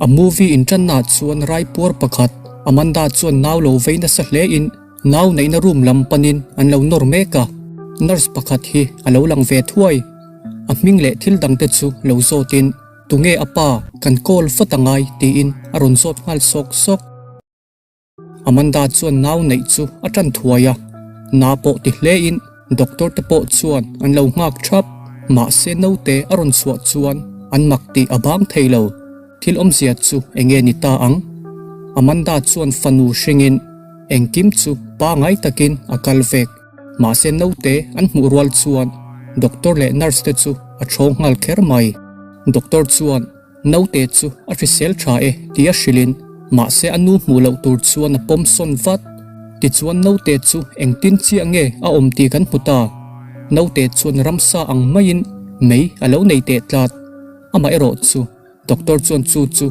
A movie inṭannaah chuan raipuar pakhat Amanda chuan nau lo vei nasa hle in nau neihna room lam panin an lo nawr mek a, nurse pakhat hi a lo lang ve thuai. A hming leh thil dangte chu lo zawtin tunge a pa kan call fat angai tiin a rawn zawt nghal sawk sawk. Amanda chuan nau neih chu a tan thuai a, na pawh ti hlein doctor te pawh chuan an lo nghak thap. Mahse naute a rawn chhuah chuan an mak tih a bang thei lo. Thil awmzia chu enge ni ta ang? Amanda chuan fanu hringin engkim chu pangai takin a kal vek. Mahse naute an hmuh rual chuan doctor leh nurse te chu a thawng nghal kher mai. Doctor chuan. Naute chu a hrisel tha e ti a hrilhin mahse a nu hmuh loh tur chuan a pawm sawn vat. Tichuan naute chu engtin chiah nge a awm tih kan hmu ta. Naute chuan ramsa ang maiin mei a lo nei teh tlat. Amaherawh chu doctor chuan chu chu.